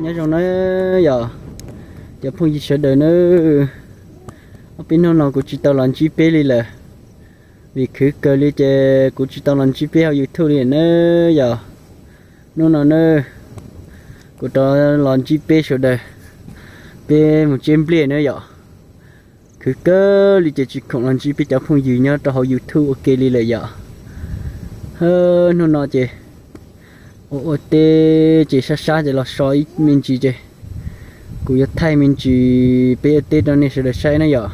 Nyob zoo na yom, cov phooj ywg sawv daws na, ob peb hnub no kuv tsis tau los ntsib peb li lawm, vim khwv kawg li ces kuv tsis tau los ntsib peb hauv YouTube li na yom. Hnub no na, kuv rov los ntsib peb sawv daws, peb mus tseb npliaj na yom. Khwv kawg li ces tsis khoom los ntsib peb cov phooj ywg nyob rau hauv YouTube ua ke li lawm yom. Hnub no ces ua ua teb ces sab sab ces los so ib me ntsis ces kuv yuav thaij me ntsis peb ua teb rau nej sawv daws saib na yom.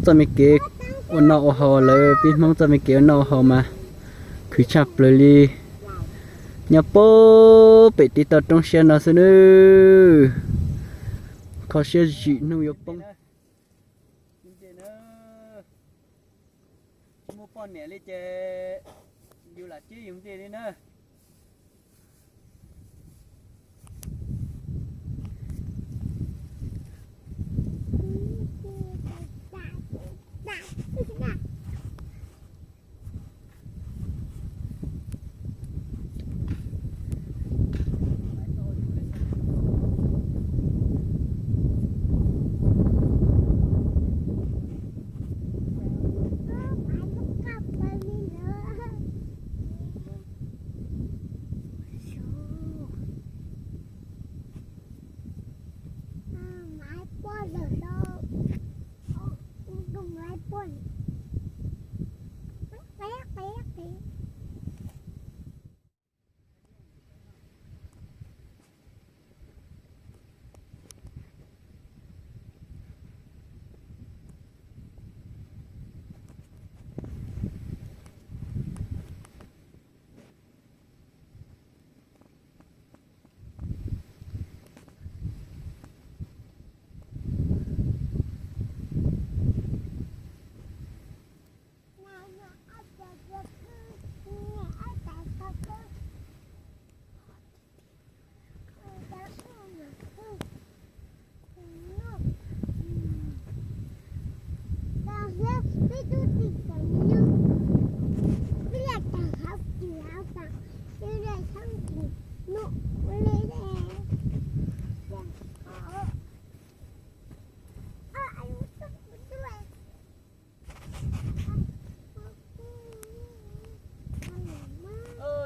Txoj me kev ua noj ua haus lawm, peb Hmoob txoj me kev ua noj ua haus mas khwv tshaj plaws li. Nyob puag pem teb toj roob siab no xwb nawb. Kho siab zim hnub yuav poob. Tsis muaj poj niam li ces yus lam cib yus ncej li na.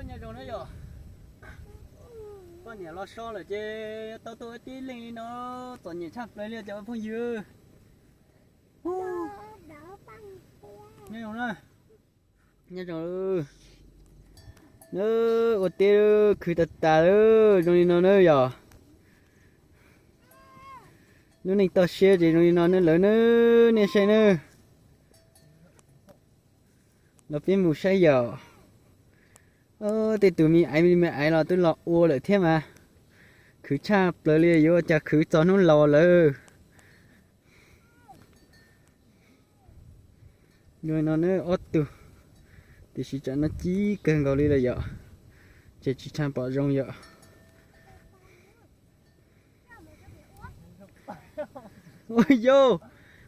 Nyob zoo na yom, poj niam los so lawm ces tau tuaj ua teb leej li no, txom nyem tshaj plaws li cov phooj ywg. Nyob zoo na, nyob zoo na, ua teb khwv tas tas lawm zoo li no na yom. Lub neej toj siab ces zoo li no na lawv na, nej saib na. Los peb mus saib yom. Tej tus me aiv me aiv los twb los ua lawm thiab mas. Khwv tshaj plaws li, yuav ua cas khwv txog hnub laus lawm. Zoo li no na ob tug, tiam sis tsam no cib kawg nkaus li lawm yom, ces tsis tshua pom zoo yom. Ua yau,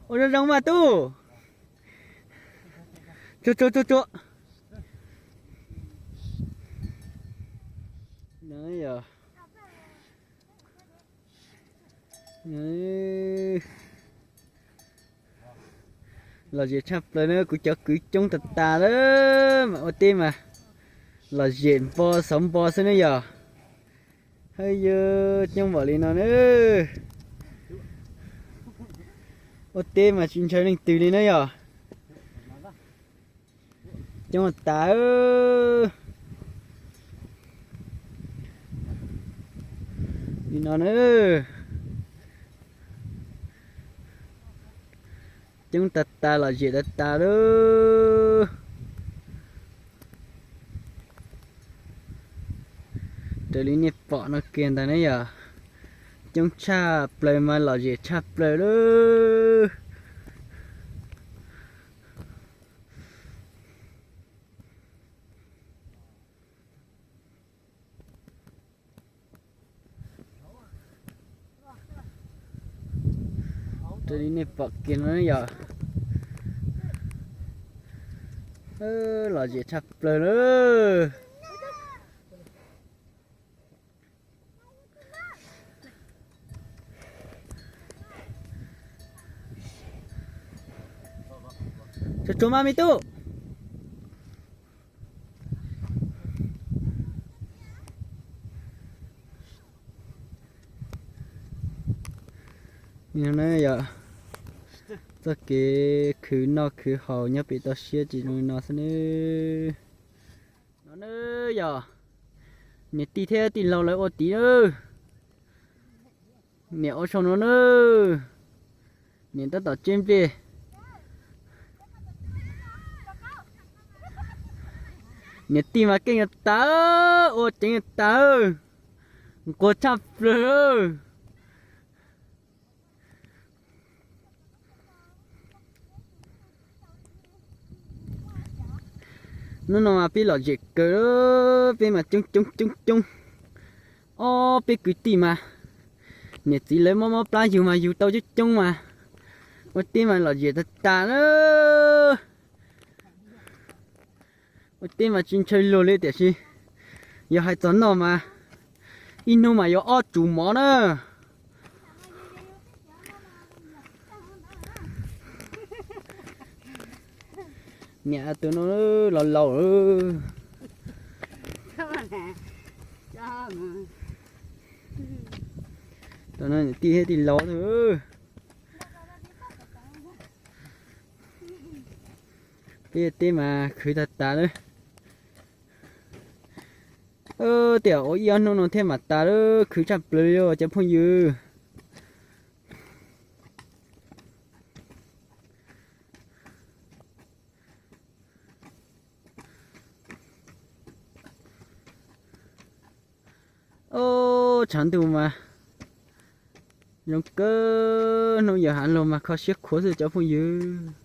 ua zoo zoo mas tub. Tsuag tsuag tsuag tsuag. Lom zem tshaj plaws na, kuv cov kwv coob tas tas lawm mas ua teb mas lom zem npo xauv npo xwb na yom. Hawb yog coob npaum li no na. Ua teb mas tsis ntshaw leej twg li na yom. Coob tas li no na. Coob tas tas lom zem tas tas lawm. Raws li nej pom no kiag ntag ne yom. Coob tshaj plaws mas lom zem tshaj plaws lawm. Raws li nej pom kiag no yom. Lom zem tshaj plaws lawm. Tsuag mas me tub. Yog txoj kev khwv noj khwv haus nyob pem toj siab tsis zoo li no xwb nawb. No nawb yog niam tij thiab tij laug lawv ua tid nawb. Niam ua saum no nawb. Niam tab tom tseb nplej. Niam tij mas keej tas, ua ceev tas, nquag tshaj plaws. Hnub no mas peb lom zem kawg, peb mas coob coob coob coob. Ob peb kwv tij mas niam txiv lawv mob mob plab yug mas yug tau coob coob mas ua teb mas lom zem tas tas na. Ua teb mas tsis ntshaw luag li tiam sis yog hais txog noj mas ib hnub mas yuav ob tsuv mov na. Niam tus no laus laus. Tus no niam tij thiab tij laug. Peb teb mas khwv tag tas lawm. Tej zaum ua ib ob hnub no thiaj mam tas lawm, khwv tshaj plaws li os cov phooj ywg. Ob, tshav ntuj mas zoo kawg, hnub yawm hav lug mas kho siab khuav xwb cov phooj ywg.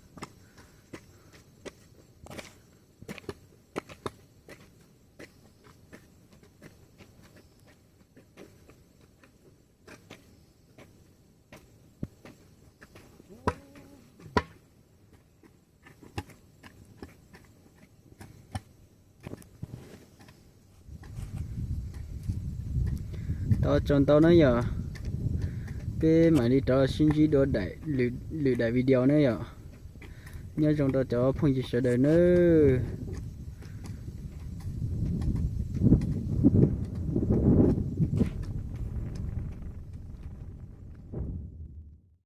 Tau tsaug ntau na yom, peb mam li rov sib ntsib dua daim, lwm daim video na yom. Nyob zoo rau cov phooj ywg sawv daws nawb.